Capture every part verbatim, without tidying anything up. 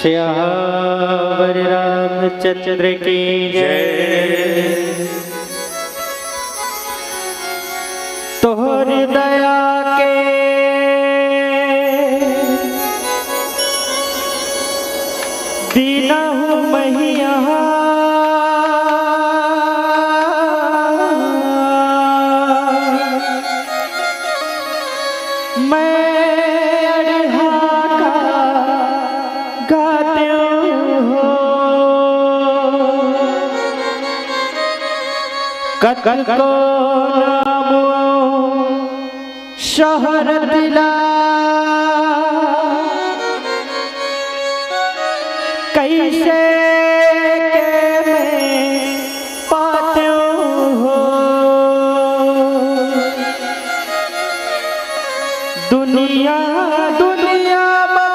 सियावर रामचंद्र की जय। तोहरी दया के दीना हूँ मैया, मैं अड़हा का गातेव हो। कतको नाम शोहरत ला, कइसे के मैं पातेव हो। दुनिया दुनिया मा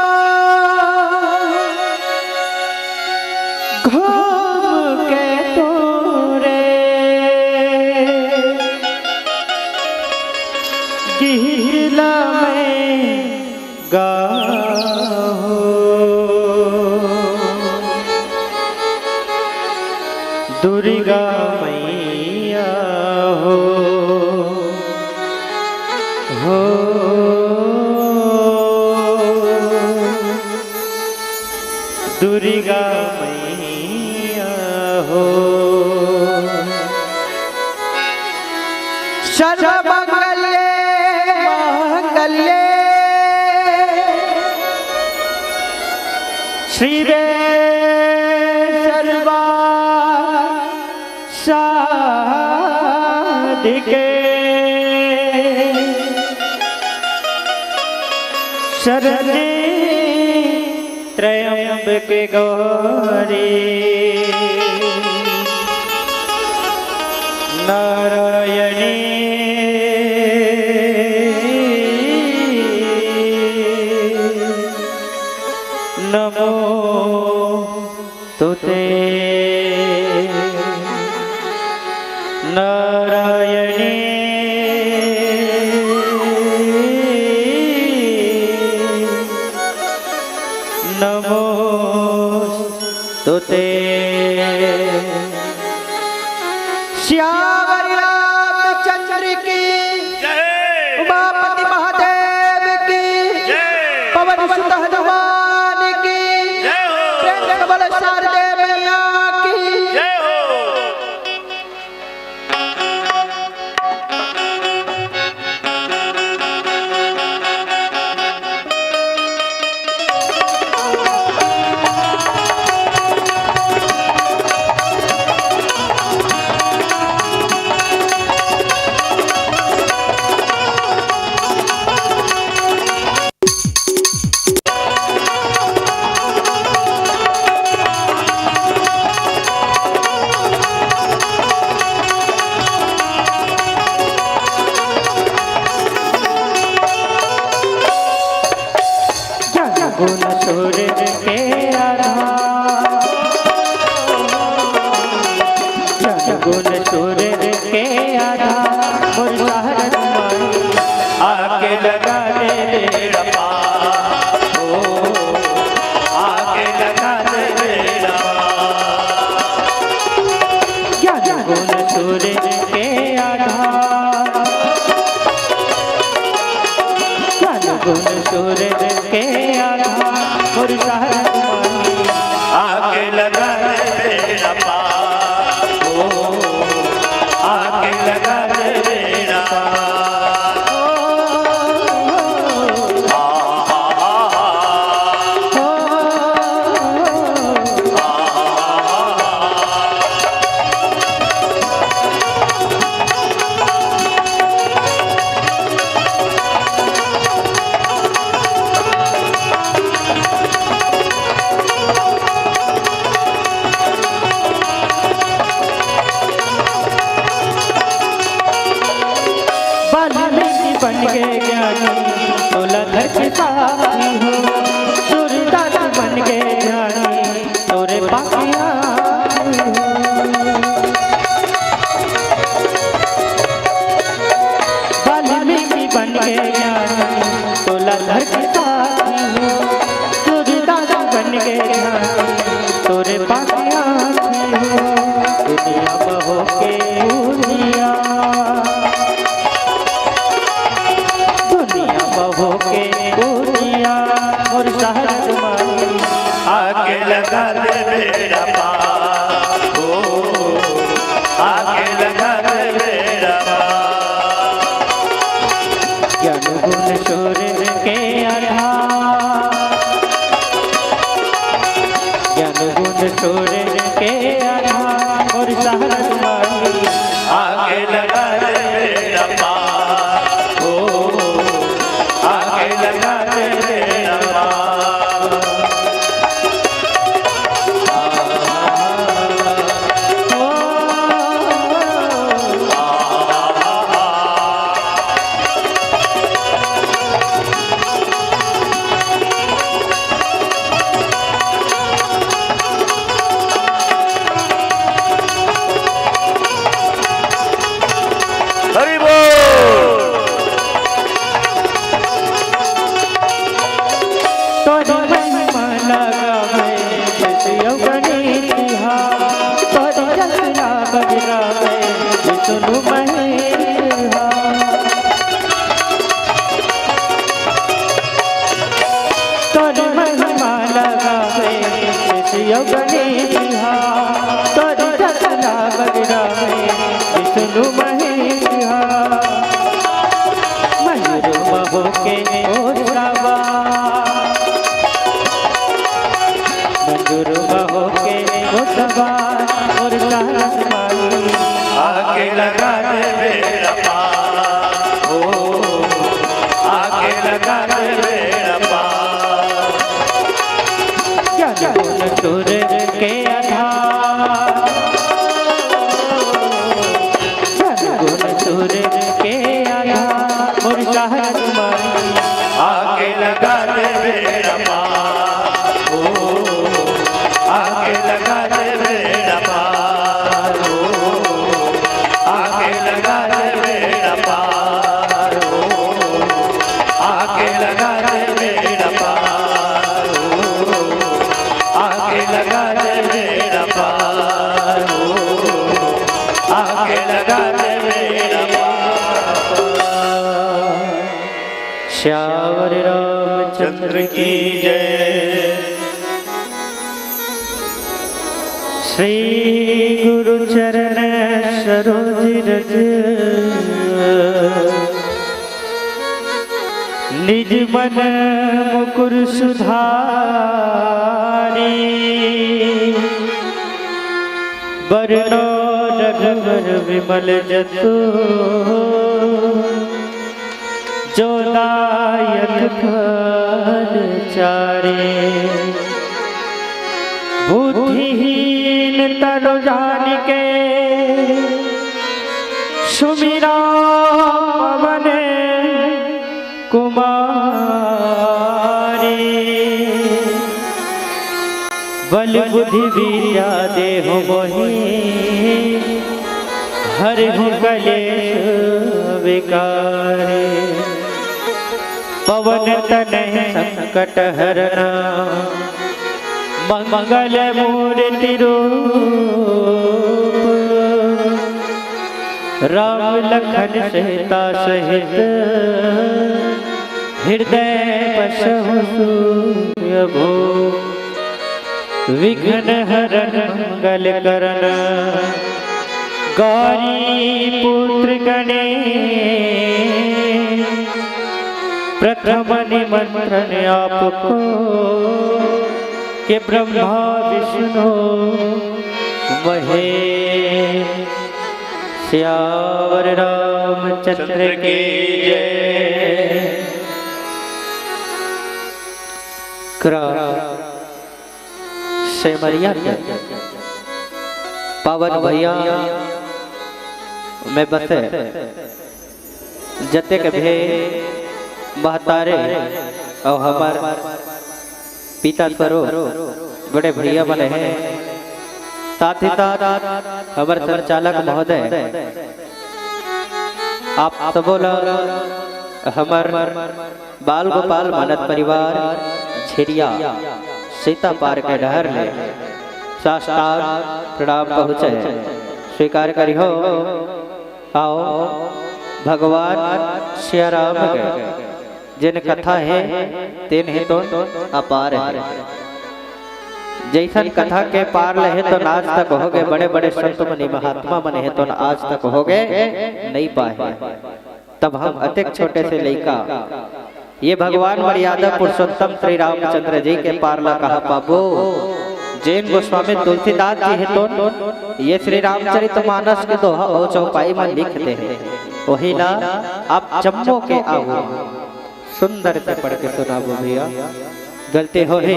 घूम के तोरे गीत ला मैं गाहूँ। दुर्गा मैया हो, हो, दुर्गा मैया हो। सर्वमंगल्ये मंगल्ये शिवे सर्वा साधिके शरण्ये त्र्यंबके गौरी नारायणी नमो तुते नारायणी नमो तुते। सियावर रामचंद्र की जय। उमापति महादेव की जय। पवन सुत हनुमान की जय हो। प्रेम से बोलो शारदे मैया की जय हो। ज्ञान गुण सूरज के आधार, ज्ञान गुण सूरज के आधार, मोर शहरत माई आके लगा दे बेड़ा पार, ओ, आके लगा दे बेड़ा पार। ज्ञान गुण सूरज के आधार, ज्ञान गुण सूरज के आधार, मोर शहरत माई आके लगा दे बेड़ा पार, ओ, आके लगा दे बेड़ा पार। तोर महिमा लगावे शिव गणेश हा, तोर जतना बगड़ा में विष्णु महेश हा। मयूर महो के ओ सवार, मयूर महो के ओ सवार, और कहत माई आके लगा दे बेड़ा पार, ओ, आके लगा दे बेड़ा पार। ज्ञान गुण सुर के आधार, ज्ञान गुण सुर के आधार, मोर कहत माई आके लगा दे बेड़ा पार, ओ, आके लगा दे बेड़ा पार, ओ, आके लगा दे बेड़ा पार, ओ, आके लगा दे बेड़ा पार, ओ, आके लगा दे बेड़ा पार, ओ, आके लगा दे बेड़ा पार। श्यावर रामचंद्र की जय। श्री गुरु चरण सरोज रज, निज मन मुकुर सुधारी। बरनो रघुवर विमल जसु, जो दायक फल चारि। बुद्धिहीन तनु जानिके, सुमिरा पवन कुमारी। बल बुद्धि विद्या देहु मोहि, हरहु कलेश विकार। पवन तनय संकट हरना, मंगल मूर्ति रूप। राम लखन सीता सहित, हृदय बसहु सूर भूप। विघ्न हरन मंगल करन, गौरी पुत्र गणेश। प्रथम निमंत्रण आपको, के ब्रह्मा विष्णु महेश। सियावर रामचंद्र की जय। क्रा सेमरिया के पावन भुइयां में बसे जतेक भी महतारी अउ हमर पिता स्वरूप बड़े भैया मन हे, साथ ही साथ हमर संचालक महोदय, आप सबो ला हमर बाल गोपाल मानस परिवार झिरिया सीता पार के डहर ले साष्टांग प्रणाम पहुँचे, स्वीकार करिहो। आओ भगवान सिया राम के जेन कथा हे, तेन हे तो अपार हे। जैसन कथा के पार ले हे तो आज तक होगे, बड़े बड़े संत मुनि महात्मा मन हे तो आज तक होगे, नहीं पाए। तब हम अतेक छोटे से लइका, ये भगवान मर्यादा पुरुषोत्तम श्री रामचंद्र जी के पार ला कहाँ पाबो? जेन गोस्वामी तुलसीदास जी हे तो ये श्री रामचरित मानस के दोहा अउ चौपाई में लिख दे हे, वही ला आप जम्मो के आगू सुंदर से पढ़ के सुनाबो भैया। गलती होही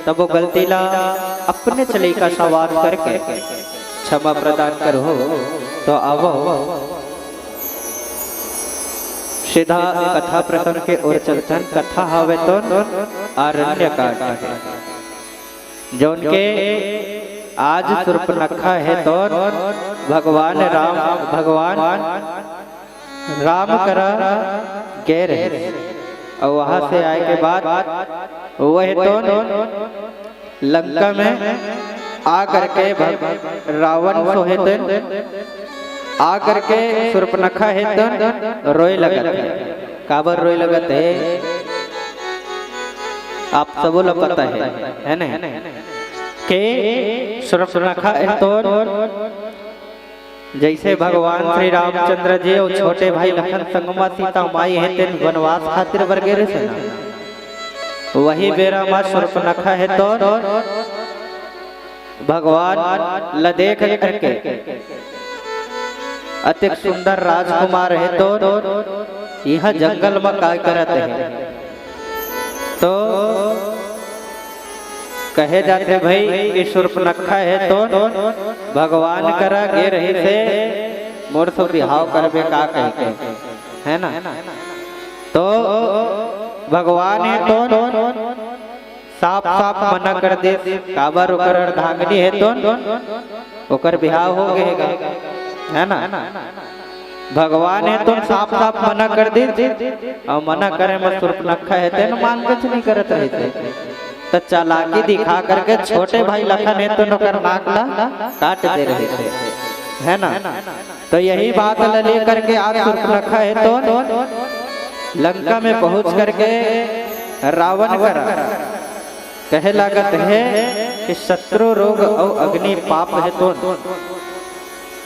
तब वो गलती ला अपने चले का संवाद करके क्षमा प्रदान करहु। तो आवो सीधा कथा प्रसंग के ओर चलथन। कथा हवे तो आरण्य कांड हे, जौन के आज सूर्पनखा हे तो भगवान राम, भगवान राम करा गे रहे, अउ वहां से आए के बाद वह तो लंका में आ करके भग-, रावण सोहे तेन आ करके सुर्पनखा हे तो रोए लगत हे। काबर रोए लगत हे, आप सबो ला पता हे, हे न? के सुर्पनखा हे तो जइसे भगवान श्री रामचंद्र जी अउ छोटे भाई लखन संगमा सीता माई हे तेन वनवास खातिर बर गे रहिस ना, वही बेरा म सुर्पनखा हे तो भगवान ल देख करके अतेक सुंदर राजकुमार हे तो इहाँ जंगल म काय करत हे? तो कहे जाथे भाई कि सुर्पनखा हे तो भगवान करा गे रहिस हे, मोर से बिहाव करबे का कहिके, हे ना? तो भगवान हे तो साफ साफ मना कर दे, काबर ओकर अर्धांगिनी हे तो ओकर बिहाव हो गे हे गा, हे ना? भगवान हे तो साफ साफ मना कर दे, अउ मना करे म सुर्पनखा हे तेन मान कुछ नहीं करत रहिस हे। त चालाकी दिखा करके छोटे भाई लखन हे तो ओकर नाक ला काट दे रहिस हे, हे ना? तो यही बात ला लेकर के आज सुर्पनखा हे तो लंका में पहुंच करके रावण करा कहे लागत हे कि शत्रु रोग अउ अग्नि पाप हे तो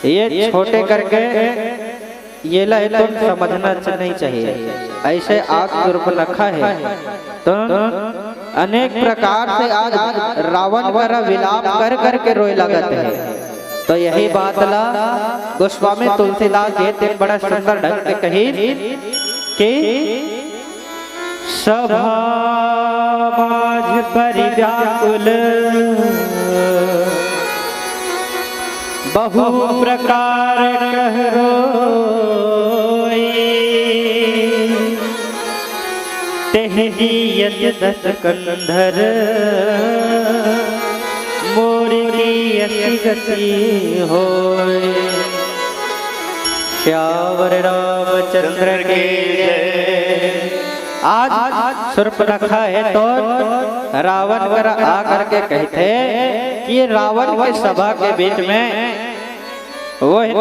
ये छोटे करके ये ला तो समझना च-, नहीं चाहिए। ऐसे आज सुर्पनखा हे तो अनेक प्रकार से आज रावण करा विलाप कर करके रोए लगत हे। तो यही बात ला गोस्वामी तुलसीदास जी तेन बड़ा सुंदर ढंग से कहिस कि सभा माझ परि व्याकुल बहु प्रकार कह रोई। तेहि यति दस कंधर मोर की अति गति होय। सियावर रामचंद्र की जय। आज सुर्पनखा हे तो रावण करा आ करके कहिथे कि ये रावण के सभा के बीच में वो हे तो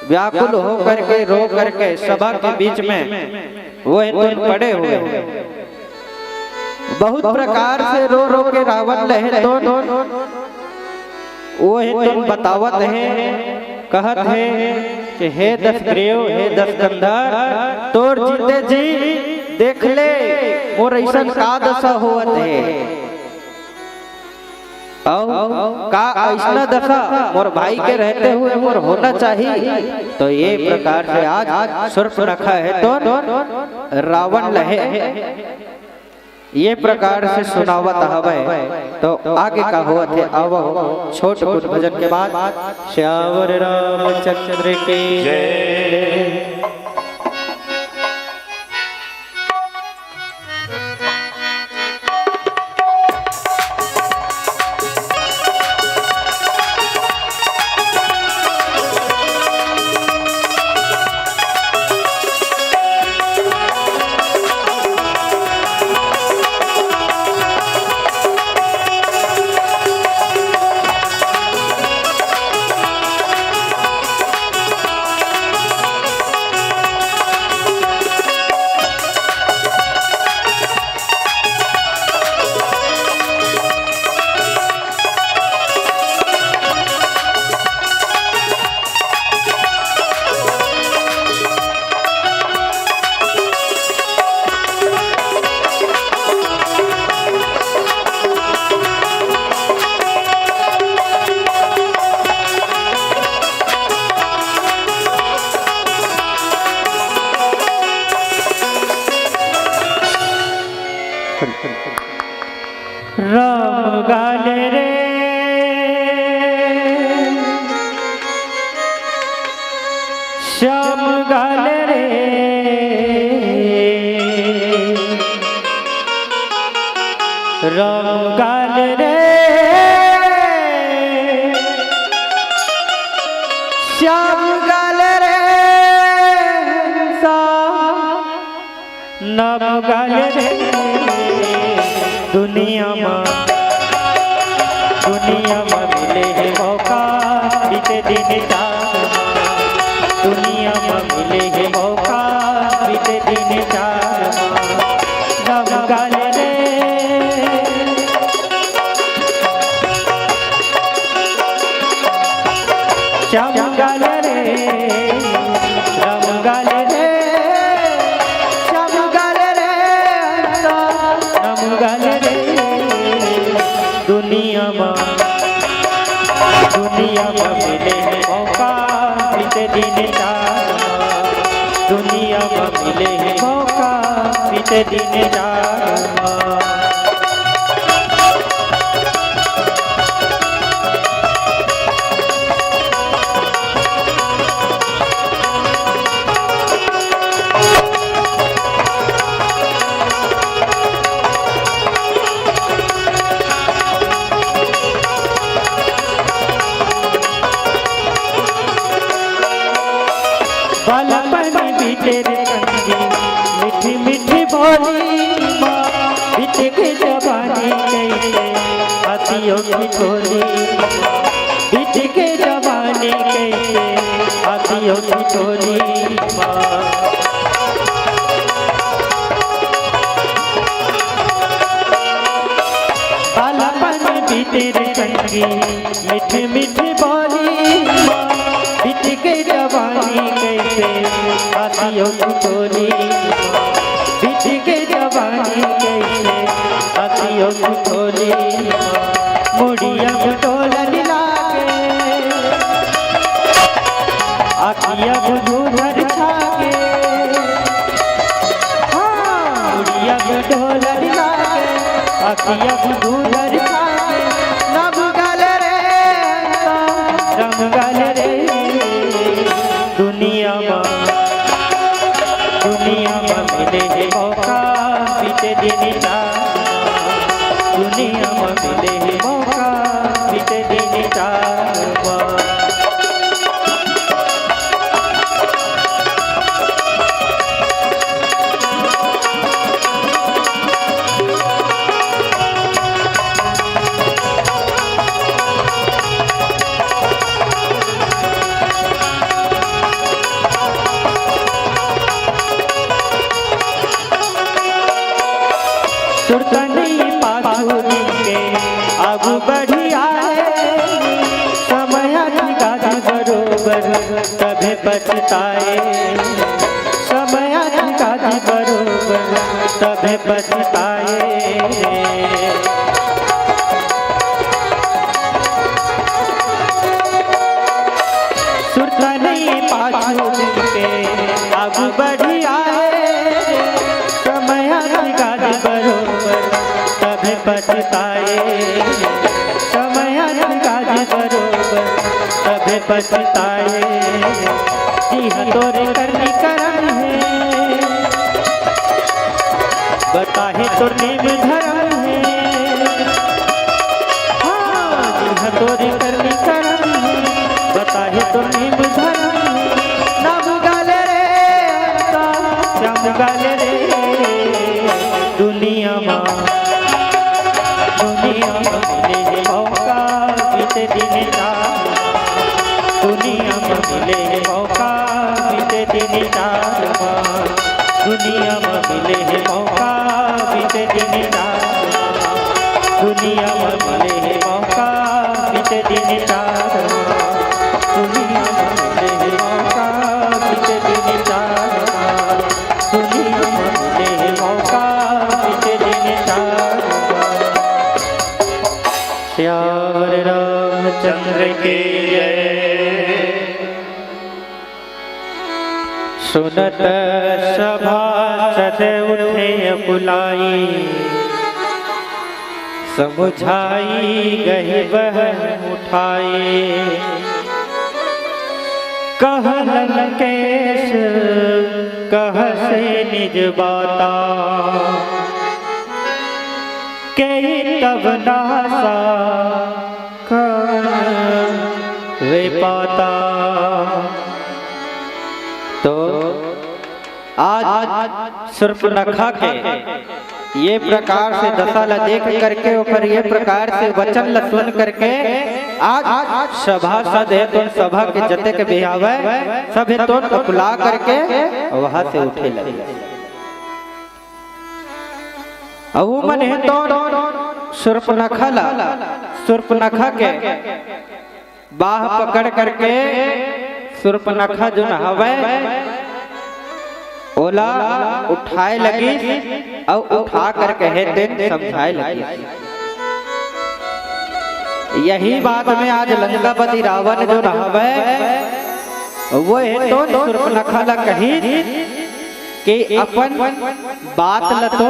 व्याकुल हो करके, रो करके सभा के बीच में वो हे तो पड़े हुए हैं। बहुत प्रकार से रो रो के रावण ल हे तो वो हे तो बतावत हे, कहत हे कि हे दस ग्रीव, हे दस कंधर, तोर जीते जी देख ले मोर अइसन का दशा होवत हे। अउ का अइसना दशा मोर भाई के रहते हुए मोर होना चाहिए? तो ये प्रकार से आज सुर्पनखा हे तो रावण ल हे ये प्रकार से सुनावत हवय। तो आगे का होवत हे, आवव छोट कुन भजन के बाद। सियावर रामचंद्र की जय। राम गाल रे, श्याम गाल रे, राम गाल रे, श्याम गाल रे, श्याम नव गल रे दुनिया मा, दुनिया मा मिले हे मौका, बीते दिन चांद दुनिया म मिले हे मौका, बीते दिन चार मा। रमगल रे, चमगल रे, रमगल रे, चमगल रे, अंता नमगल रे। दुनिया म दुनिया म मिले हे मौका, बीते दिन चार मा। दुनिया म मिले हे मौका, बीते दिन चार मा। बालपन बीते रे संगी, मीठी मीठी बोली मा, बीत गे जवानी कइसे, हँसियो ठिठोली। बीत गे जवानी कइसे, हँसियो ठिठोली मा। बालपन बीते रे संगी, मीठी मीठी बोली मा, बीत गे जवानी कइसे, हँसियो ठिठोली मा। बीत गे जवानी कइसे, हँसियो ठिठोली मा। मुड़िया म डोलन लागे, अँखिया म धुंधर छागे। हाँ, मुड़िया म डोलन लागे, अँखिया म धुंधर छागे। रमगल रे, रमगल रे, दुनिया म दुनिया म मिले हे मौका, बीते दिन चार मा। दुनिया म मिले हे मौका, बीते दिन चार मा। सुरता नइ पाछू दिन के आगू बढ़ी आए, समय अधिकारी बरोबर तभे पछताए। समय अधिकारी बरोबर तभे पछताए। सुरता नइ पाछू दिन के आगू बढ़ी आए, समय अधिकारी बरोबर तभे पछताए। समय अधिकारी बरोबर तभे पछताए। जी हाँ, तोरे करनी करम हे, बताहे तोर नेम धरम हे। हाँ, जी हाँ, तोरे करनी करम हे, बताहे तोर नेम धरम हे। रमगल रे, रमगल रे, दुनिया मा दुनिया म मिले हे मौका, बीते दिन चार मा। दुनिया म मिले हे मौका, बीते दिन चार मा। दुनिया म मिले हे मौका, बीते दिन चार मा। दुनिया म मिले हे मौका, बीते दिन चार मा। दुनिया म मिले हे मौका, बीते दिन चार मा। दुनिया म मिले हे मौका, बीते दिन चार मा। सियावर रामचंद्र की जय। सुनत सभासद उठे अकुलाई, समुझाई गहि बहन उठाई। कह लंकेश कह से निज बाता, केहि तब नासा कन वे पाता। तो आज शूर्पनखा के ये प्रकार से दशा ला देख करके, ओकर ये प्रकार से वचन ला सुन करके आज सभासद हे तोन, सभा के जतेक भी हवय, सब हे तोन उकला करके वहां से उठे लगे। अउ मन हे तोन सुर्पनखा ला, सुर्पनखा के बाह पकड़ करके सुर्पनखा जोन हवय, ओला उठाए लगिस अउ उठा करके हे तेन समझाए लगिस। यही बात में आज लंकापति रावण जोन हवय, वो हे तोन सुर्पनखा ला कहिस कि अपन बात ल तो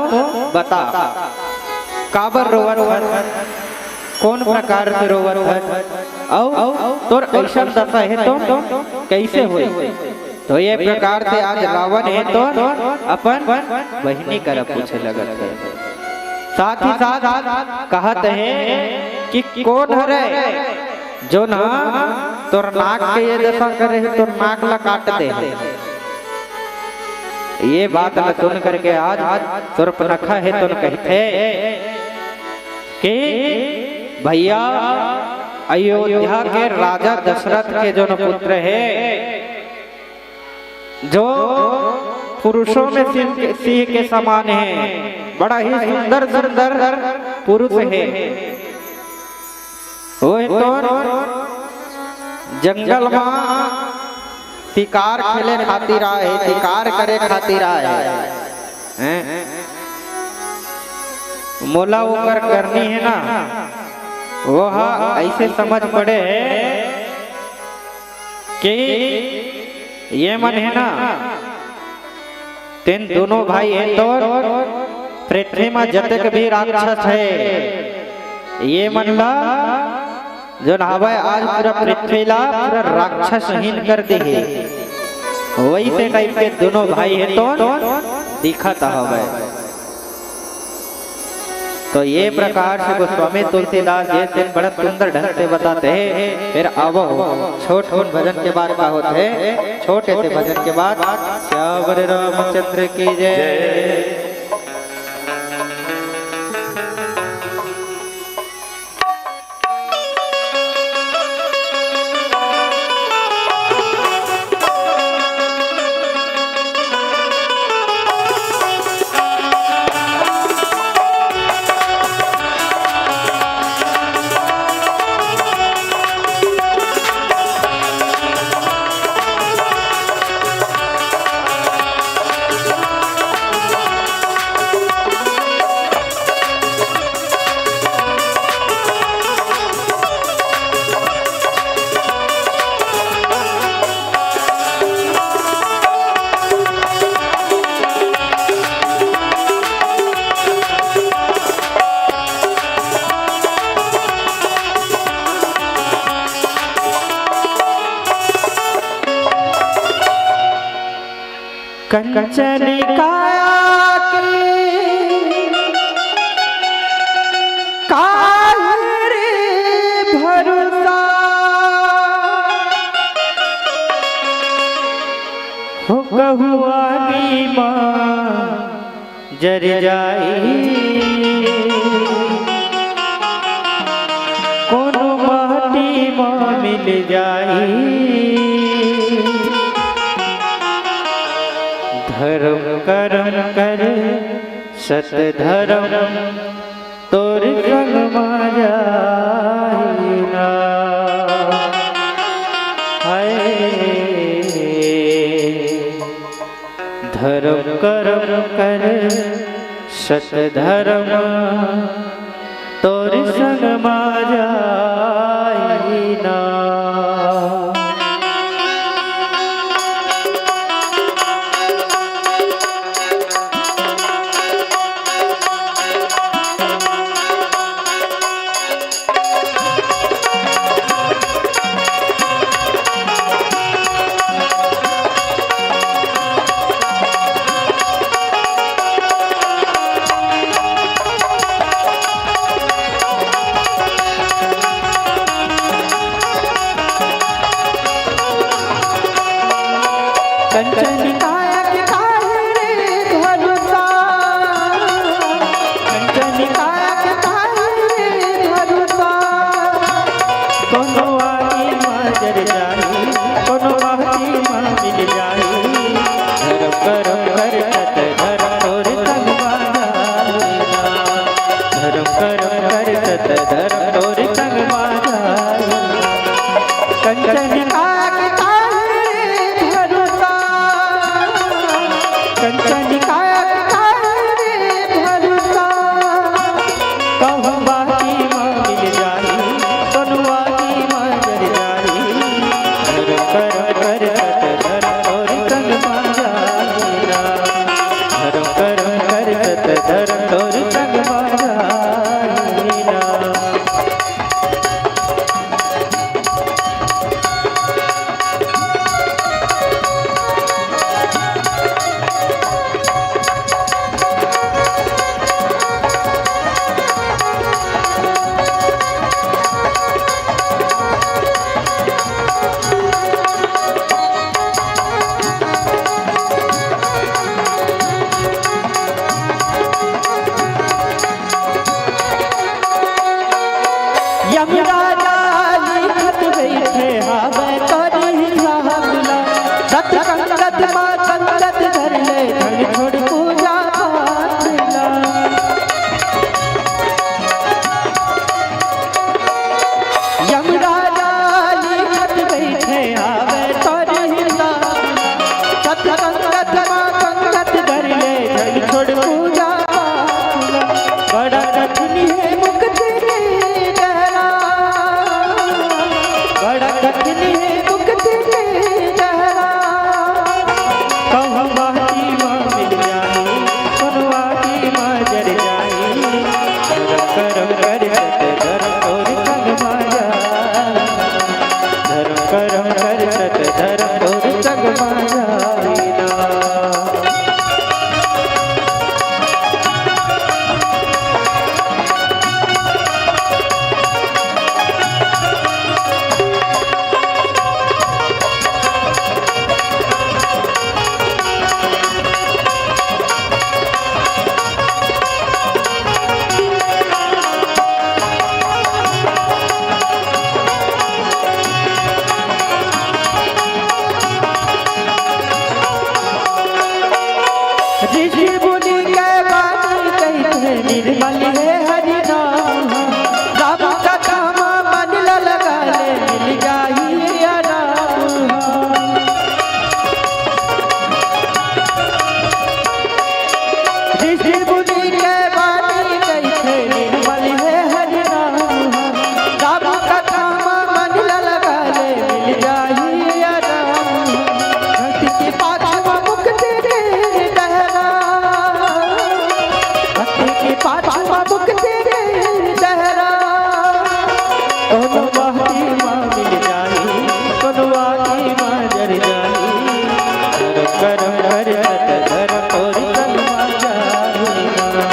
बता, काबर रोवत हस, कौन प्रकार से रोवत हस, अउ तोर अइसन दशा हे तो कइसे होई? तो ये प्रकार से आज रावण हे तो अपन बहिनी करा पूछे लगत हे। साथ ही साथ कहत हे कि कौन हरे जोन तोर नाक के ये दशा करे हे, तोर नाक ला काट दे हे। ये बात ला सुन करके आज सुर्पनखा हे तोन कहिथे कि भैया, अयोध्या के राजा दशरथ के जोन पुत्र हे, जो पुरुषों में सिंह के, सिंह के समान हे, बड़ा ही सुंदर सुंदर पुरुष हे। ओए तो जंगल मा शिकार खेले खातिर आए हे, शिकार करे खातिर आए हे। हैं? मोला ओकर करनी हे ना, वो हा अइसे समझ पड़े हे कि ये मन हे ना, तेन दोनों भाई हे तो पृथ्वी मा जतेक भी राक्षस हे, ये मन ला जोन हवय आज पूरा पृथ्वी ला पूरा राक्षसहीन कर दे हे। वइसे टाइप के दोनों भाई हे तो दिखत हवय। तो ये प्रकार से गोस्वामी तुलसीदास जी तेन बड़ा सुंदर ढंग से बताते हैं। फिर आवो, छोट कुन भजन के बाद का होत हे, छोटे से भजन के बाद। श्यावर रामचंद्र की जय। कंचन काया के काहे रे भरोसा, हो कहुआ नी मा जर जाई, कोनो माटी मा मिल जाई। धर्म करम कर सत धर्म तोर संग मा जाई ना। हाय। धर्म करम कर सत धर्म तोर संग मा जाई ना। कंचन काया के काहे रे भरोसा, कंचन काया के काहे रे भरोसा, सत संगत मा संगत धर ले, झन छोड़ पूजा पाठ ला। यमराजा लिखत बइठे आवे तोर हिसाब। सत संगत मा संगत धर ले, झन छोड़ पूजा पाठ ला। बड़ा कठिन हे मुक्ति के डहरा, बड़ा कठिन हे मुक्ति के डहरा। कहूँ माटी मा मिल जाही, कोनो आगी मा जर जाही। धरम करम कर सत धरम तोर संग मा जाही। धरम करम कर सत धरम तोर संग मा जाही ना। ऋषि मुनि के बानी कहिथे निर्मल हे हरि नाम। राम कथा मा मन ल लगा ले, मिल जाही आराम। ऋषि मुनि के बानी कहिथे निर्मल हे हरि नाम। राम कथा मा मन ल लगा ले, मिल जाही आराम। भक्ति के पाछू मा मुक्ति के डहरा, भक्ति के पाछू मा मुक्ति के डहरा। कोनो माटी मा मिल जाही, कोनो आगी मा जर जाही। धरम करम कर सत धरम तोर संग मा जाही ना।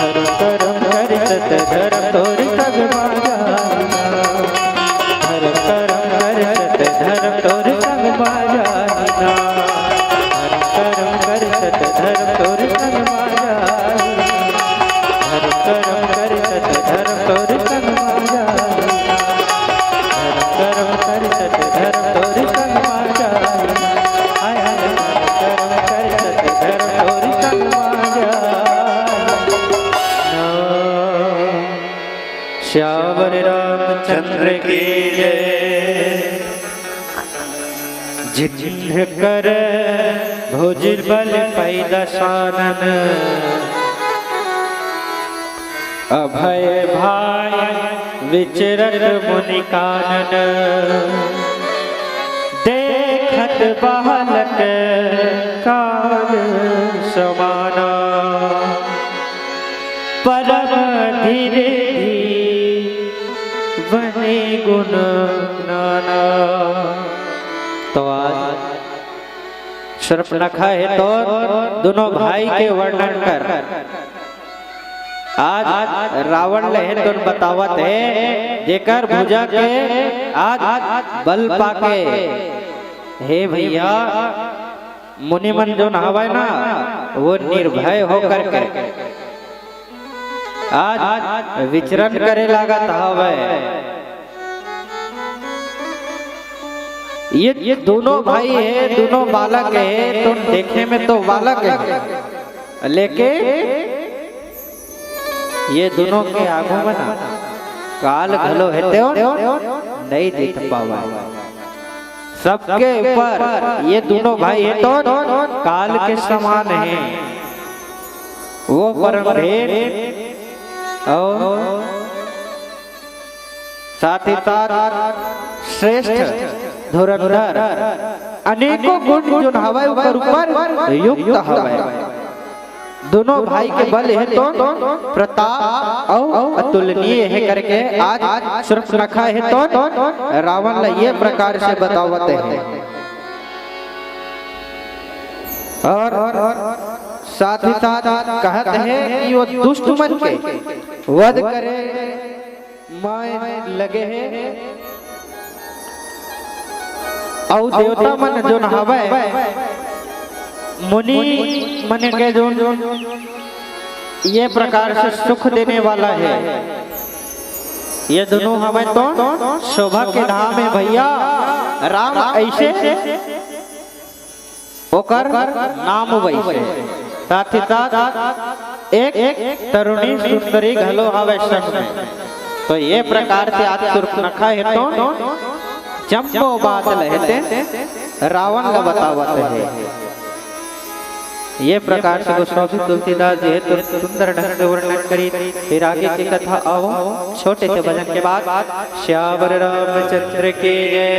धरम करम कर सत धरम तोर संग मा जाही ना। धरम करम कर सत धरम तोर संग मा जाही ना। धरम करम कर सत धरम तोर संग मा जाही। धरम करम कर सत धरम तोर संग मा जाही। धरम करम कर सत धरम तोर संग मा जाही। हाय हाय, धरम करम कर सत धरम तोर संग मा जाही। श्यावर रामचंद्र की जय। जिनकर भुज बल पै दसानन, अभय भाय विचरत मुनि कानन। देखत बालक काल समाना, परम धीर धीवनि गुन नाना। तो आज शूर्पनखा हे तो दुनों भाई के वर्णन कर, आज रावण ल हे तो बतावत हे, जेकर भुजा के आज बल पाके। हे भैया, मुनि मन जोन हवय ना, वो निर्भय होकर के आज विचरण करे लागत हवय। ये, ये दोनों भाई हे, दोनों बालक हे, तो देखे में तो बालक हे, लेकिन ये दोनों के आगू में ना काल घलो हे, तेन नइ जीत पावय। सबके ऊपर ये दोनों भाई हे तो काल के समान हे। वो परम धीर अउ साथ ही साथ श्रेष्ठ धुरंधर, अनेकों गुण जोन हवय ओकर ऊपर युक्त हवय। दोनों भाई के बल हे तो प्रताप अउ अतुलनीय हे करके आज शूर्पनखा हे तो रावण ल ये प्रकार से बतावत हे। और साथ ही साथ कहत हे कि वो दुष्ट मन के वध करे माय लगे हे, अउ देवता मन जोन हवय, मुनि मन के जोन ये प्रकार से सुख देने वाला हे, ये दोनों हवय तो शोभा के धाम हे भैया। राम ऐसे ओकर नाम वइसे। साथ ही साथ एक तरुणी सुंदरी घलो हवे संग में। तो ये प्रकार से आज सूर्पनखा हे तो जम्मो बात ल हे ते रावण ला बतावत हे। ये प्रकार से गोस्वामी तुलसीदास जी हे तो सुंदर ढंग से वर्णन करी। फिर आगे की कथा आवो छोटे से भजन के बाद। श्यावर रामचंद्र की जय।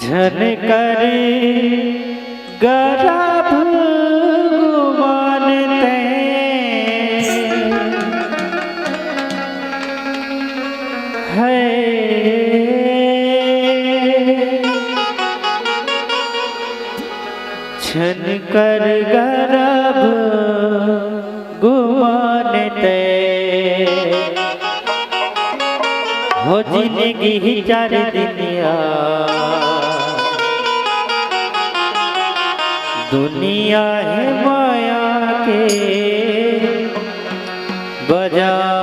झन कर गरब गुमान तैं, है झन कर गरब गुमान तैं। हो जिनगी चार दिन या दुनिया हे माया के बजार।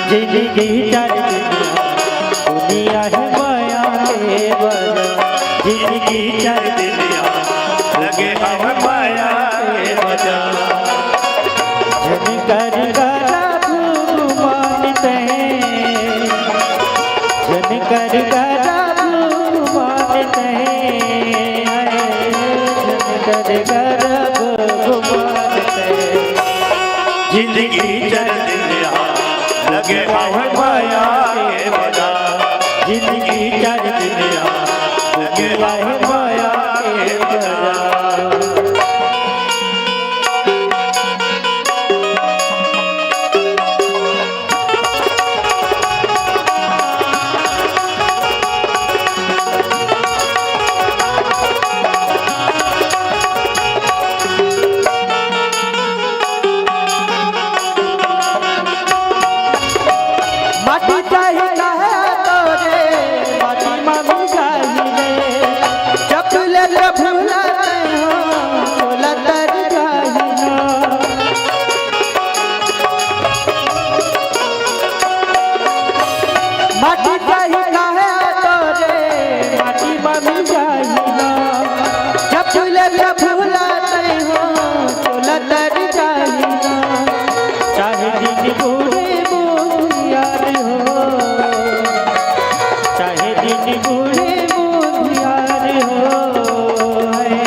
जिनगी चार दिन या दुनिया हे माया के बजार। जिनगी चार दिन या लगे हवे माया के बजार। झन कर गरब गुमान तैं, झन कर गरब गुमान तैं, झन कर गरब गुमान तैं। जिनगी चार दिन या लगे हवे माया के बजार। जिनगी चार दिन या लगे हवे माया के बजार। माटी चाही काहे तोरे, माटी मा मिल जाही रे। जब ले प्रभु ला तैं हो, तोला तर जाही ना। माटी चाही काहे तोरे, माटी मा मिल जाही ना। जब ले प्रभु ला तैं हो, तोला तर जाही ना। चाहे दिन बूढ़े मुंधियार हो, चाहे दिन बूढ़े मुंधियार हो, है,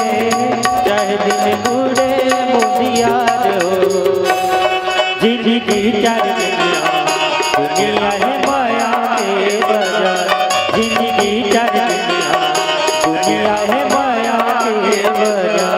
चाहे दिन बूढ़े मुंधियार हो। जिनगी चार दिन या दुनिया हे माया के बजार। जिनगी चार दिन या दुनिया हे माया के बजार।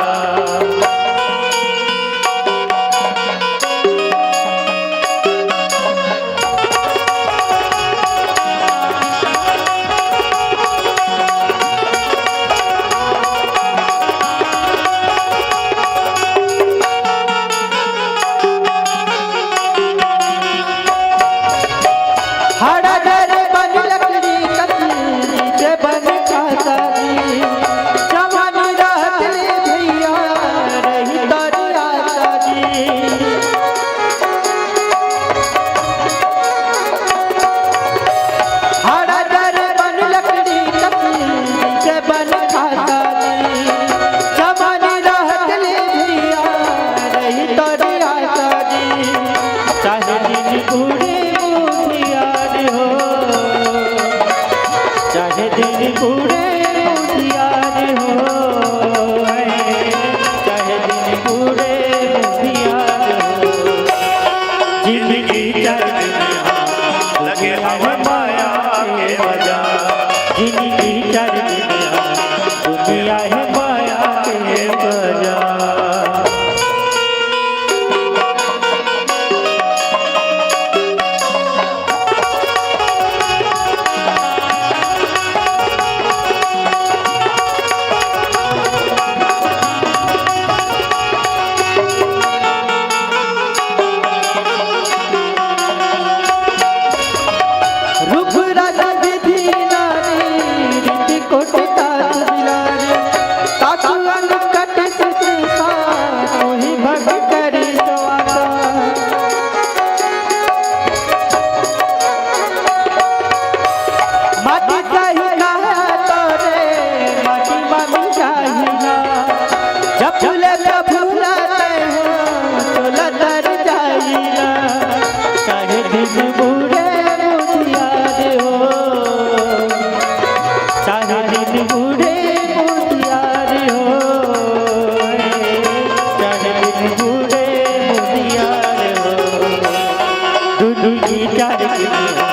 जिंदगी चार दुनिया,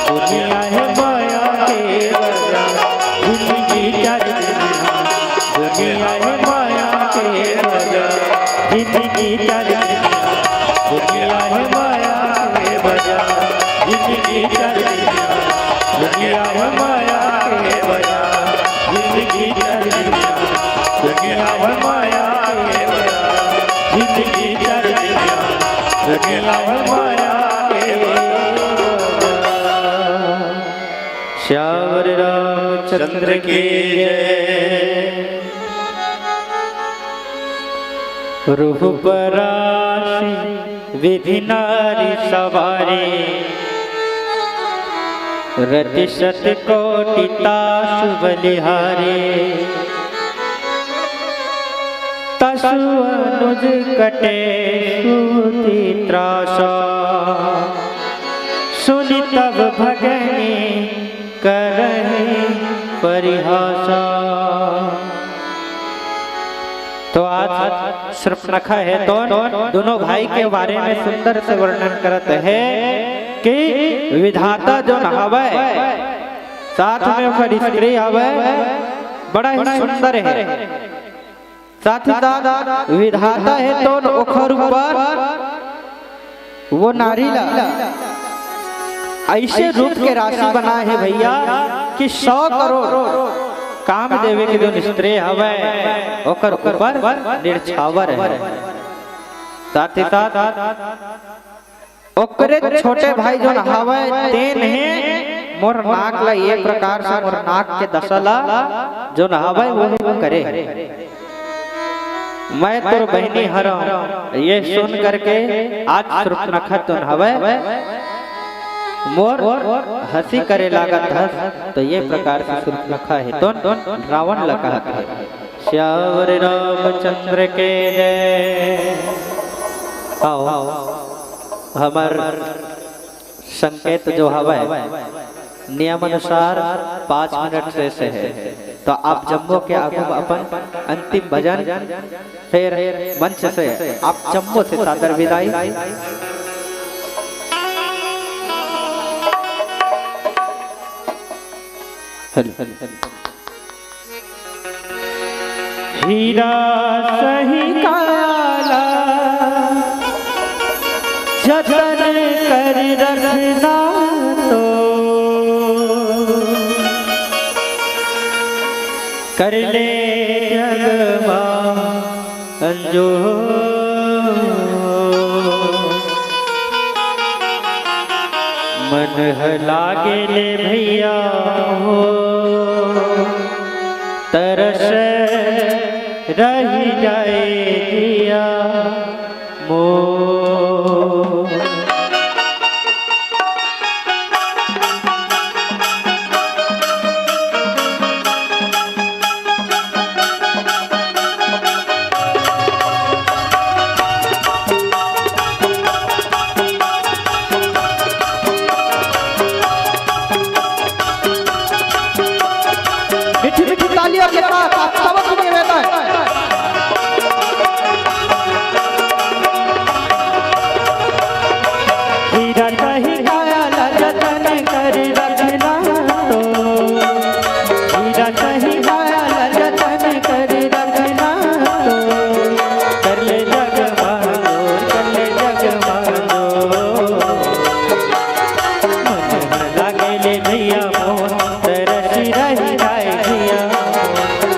दुनिया है माया के बजा। जिंदगी चार दुनिया, दुनिया है माया के बजा। जिंदगी चार दुनिया, दुनिया है माया के बजा। जिंदगी चार दुनिया, दुनिया है माया के बजा। जिंदगी चार दुनिया, दुनिया है माया के बजा। जिंदगी चार दुनिया, दुनिया है माया के बजा। श्यावर रामचंद्र की जय। रूप राशि विधि नारी सवारी, रति सत कोटि तासु बलिहारी। तसु अनुज कटे सूति त्रासा, सुनि तब भगनि करहि परिहासा। तो आज शूर्पणखा हे तो दोनों भाई के बारे में सुंदर से वर्णन करत हे कि विधाता जोन हवय, साथ में ओकर स्त्री हवय, बड़ा ही सुंदर हे। साथ ही साथ विधाता हे तो ओखर ऊपर वो नारी ला ऐसे रूप के राशि बनाए हे भैया कि सौ करोड़ काम देवे के जोन स्त्री हवय ओकर ऊपर निरछावर हे। साथ ही साथ ओकरे छोटे भाई जोन हवय तेन हे मोर नाक ला ये प्रकार से मोर नाक के दशा ला जोन हवय वो करे। मैं तोर बहिनी हरव, ये सुन करके आज शूर्पणखा जोन हवय मोर हंसी करे लागत हस, तो ये प्रकार से शूर्पणखा हे तो रावण ला कहत हे। श्यावर रामचंद्र के जय। आओ, हमर संकेत जो हवय नियम अनुसार पाँच मिनट शेष हे, तो आप जम्मो के आगू में अपन अंतिम भजन, फिर मंच से आप जम्मो से सादर विदाई। हेलो। हीरा सही काला जतन कर रखना तो कर ले जगमा अंजो। मन ह लागे ले भैया हो, तरस रहि जाए जिया मोर। मीठी मीठी तालियों के साथ आप सबको निवेदन। हीरा कहीं काया ला जतन कर रखना तो, हीरा कहीं काया ला जतन कर रखना तो, कर ले जगमा अंजोर, कर ले जगमा अंजोर। मन लागेले भैया मोर, तरस रहि जाए जिया।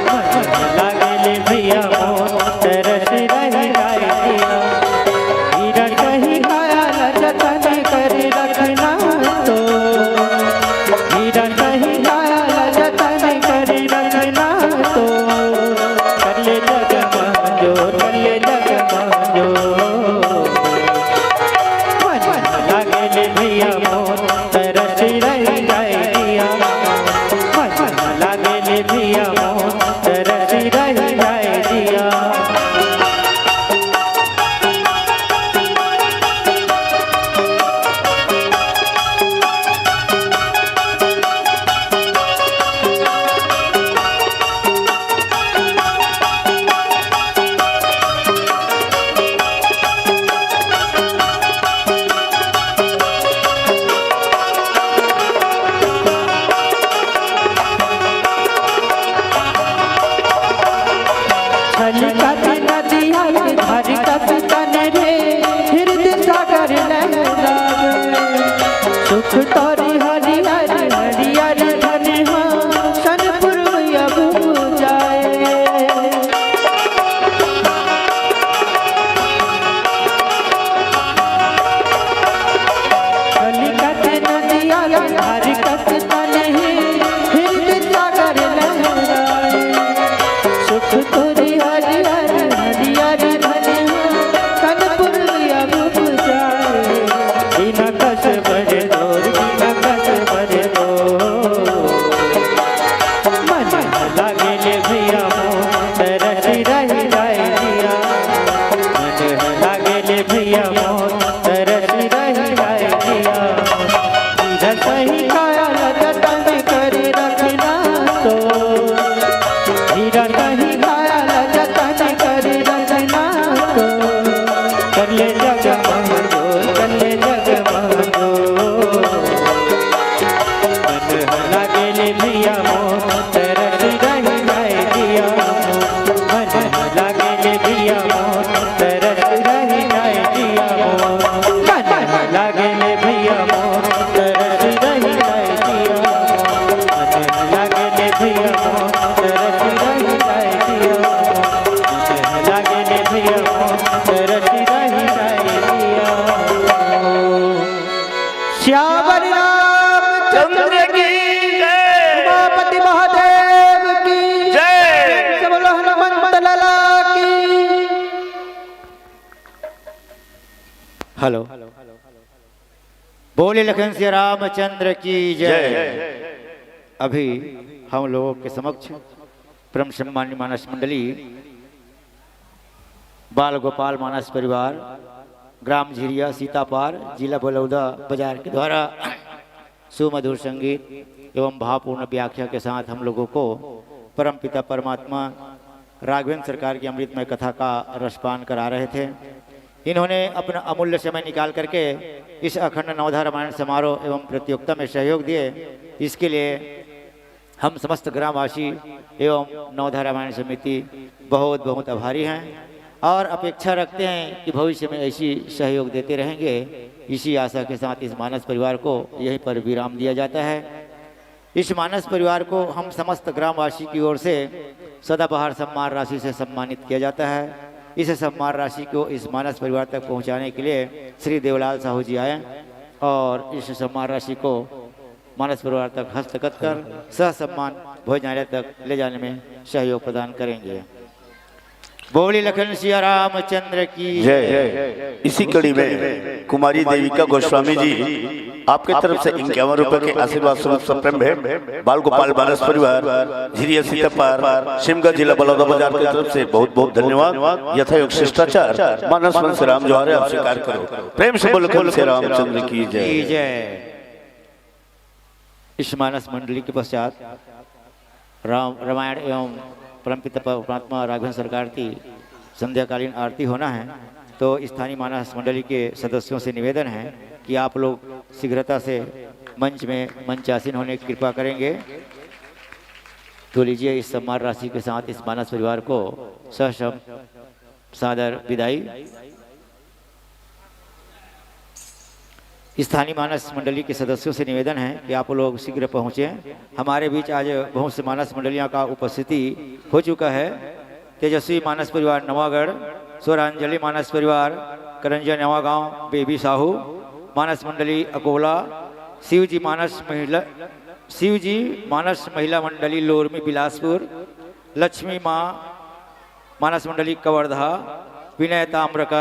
मन लागेले भैया मोर, तरस रहि जाए जिया। हीरा कहीं काया ला जतन कर रखना तो, हीरा कहीं काया ला जतन कर रखना तो, कर ले जगमा अंजोर, कर ले जगमा अंजोर। मन लागेले भैया मोर, तरस रहि जाए जिया। मन लागेले भैया मोर, तरस रहि जाए जिया। तोरी हरियर हरियर धनिहा, सन पुरवैया बुझाए। कलिकत नदिया धार कस तनही, हिंद सागर लहराए। सुख तोरी हरियर हरियर धनिहा, सन पुरवैया बुझाए। बिना कस बरदोर, बिना कस बरदोर। मन लागेले भैया मोर, तरस रहि जाए जिया। मन लागेले भैया मोर, तरस रहि जाए जिया। धीरज सही काया ल जतन करि रखना तो, धीरज सही काया ल जतन करि रखना तो, कर ले जगमग जोर, कर ले जगमग जोर। मन लागेले भैया मोर, तरस रहि जाए जिया। मन लागेले भैया मोर, तरस रहि जाए जिया मोर। मन लागेले भैया मोर, तरस रहि जाए जिया। मन लागेले भैया मोर, तरस रहि जाए जिया। मन लागेले भैया मोर, तरस रहि जाए जिया। श्याम रामचंद्र की जय। उमापति महादेव की जय। प्रेम से बोलो हनुमंत लाला की। हेलो, बोले लखन सिया रामचंद्र की जय। जय। अभी हम लोगों के समक्ष परम सम्माननीय मानस मंडली, बाल गोपाल मानस परिवार, ग्राम झिरिया सीतापार, जिला बलौदा बाजार के द्वारा सुमधुर संगीत एवं भावपूर्ण व्याख्या के साथ हम लोगों को परमपिता परमात्मा राघवेंद्र सरकार की अमृतमय कथा का रसपान करा रहे थे। इन्होंने अपना अमूल्य समय निकाल करके इस अखंड नवधा रामायण समारोह एवं प्रतियोगिता में सहयोग दिए, इसके लिए हम समस्त ग्रामवासी एवं नवधा रामायण समिति बहुत बहुत आभारी हैं और अपेक्षा रखते हैं कि भविष्य में ऐसी सहयोग देते रहेंगे। इसी आशा के साथ इस मानस परिवार को यहीं पर विराम दिया जाता है। इस मानस परिवार को हम समस्त ग्रामवासी की ओर से सदाबहार सम्मान राशि से सम्मानित किया जाता है। इस सम्मान राशि को इस मानस परिवार तक पहुंचाने के लिए श्री देवलाल साहू जी आए और इस सम्मान राशि को मानस परिवार तक हस्तगत कर सह सम्मान भोजनालय तक ले जाने में सहयोग प्रदान करेंगे। बोली लखन सिया रामचंद्र की जय। इसी कड़ी में कुमारी देविका गोस्वामी जी आपके तरफ से इक्यावन रुपए के आशीर्वाद स्वरूप सप्रेम भेंट, बाल गोपाल मानस परिवार, झिरिया सीतापार, शिमगा जिला बलौदा बाजार की तरफ से बहुत बहुत धन्यवाद। यथायोग शिष्टाचार, मानस मन से राम जोहार है, आप स्वीकार करो। प्रेम से बोलो लखन सिया रामचंद्र की जय। जय। इस मानस मंडली के पश्चात राम, रामायण एवं परमपिता परमात्मा राघवेंद्र सरकार की संध्याकालीन आरती होना है, तो स्थानीय मानस मंडली के सदस्यों से निवेदन है कि आप लोग शीघ्रता से मंच में मंचासीन होने की कृपा करेंगे। तो लीजिए, इस सम्मान राशि के साथ इस मानस परिवार को ससम सादर विदाई। स्थानीय मानस मंडली के सदस्यों से निवेदन है कि आप लोग शीघ्र पहुंचे। हमारे बीच आज बहुत से मानस मंडलियों का उपस्थिति हो चुका है। तेजस्वी मानस परिवार नवागढ़, स्वरांजलि मानस परिवार करंजा नवागांव, बेबी साहू मानस मंडली अकोला, शिवजी मानस महिला, शिवजी मानस महिला मंडली लोरमी बिलासपुर, लक्ष्मी माँ मानस मंडली कवर्धा, विनय ताम्रकर